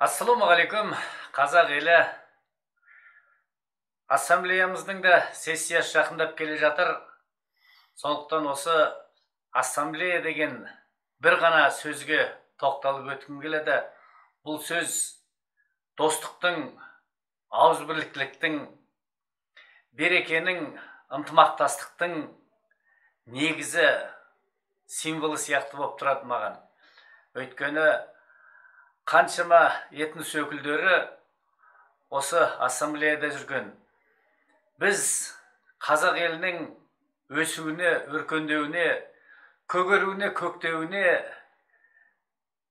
Ассалаумағалейкум, қазақ елі. Ассамблеямыздың да сессиясы жақындап келе жатыр. Сондықтан осы ассамблея деген бір ғана сөзге тоқталып өткім келеді. Бұл сөз достықтың, ауызбірліктің, берекенің, ынтымақтастықтың негізі, символы сияқты болып тұрады маған. Өйткені қаншама этнос өкілдері осы ассамблеяда жүрген. Біз қазақ елінің өсуіне, өркендеуіне, көгеруіне, көктеуіне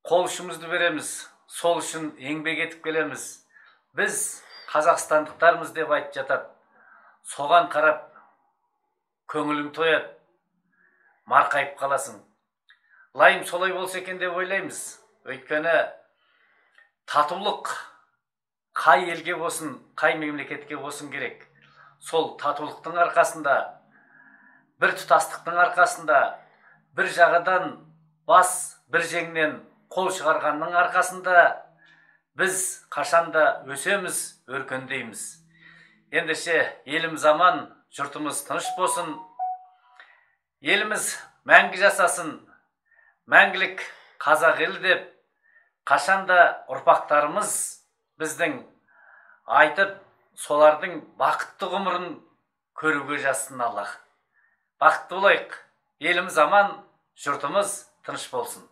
қол ұшымызды береміз. Сол үшін еңбек етіп келеміз. Біз қазақстандықтармыз деп айтып жатады. Соған қарап көңілің тояды, марқайып қаласың. Лайым солай болса екен деп ойлаймыз. Өйткені татулық қай елге болсын, қай мемлекетке болсын керек. Сол татулықтың арқасында, бір тұтастықтың арқасында, бір жағадан бас, бір жеңнен қол шығарғанның арқасында біз қашанда өсеміз, өркендейміз. Ендеше еліміз аман, жұртымыз тыныш болсын, еліміз мәңгі жасасын, мәңгілік қазақ елі деп қашанда ұрпақтарымыз біздің айтып, солардың бақытты ғұмырын көруге жазсын Аллах. Бақытты болайық, еліміз аман, жұртымыз тыныш болсын.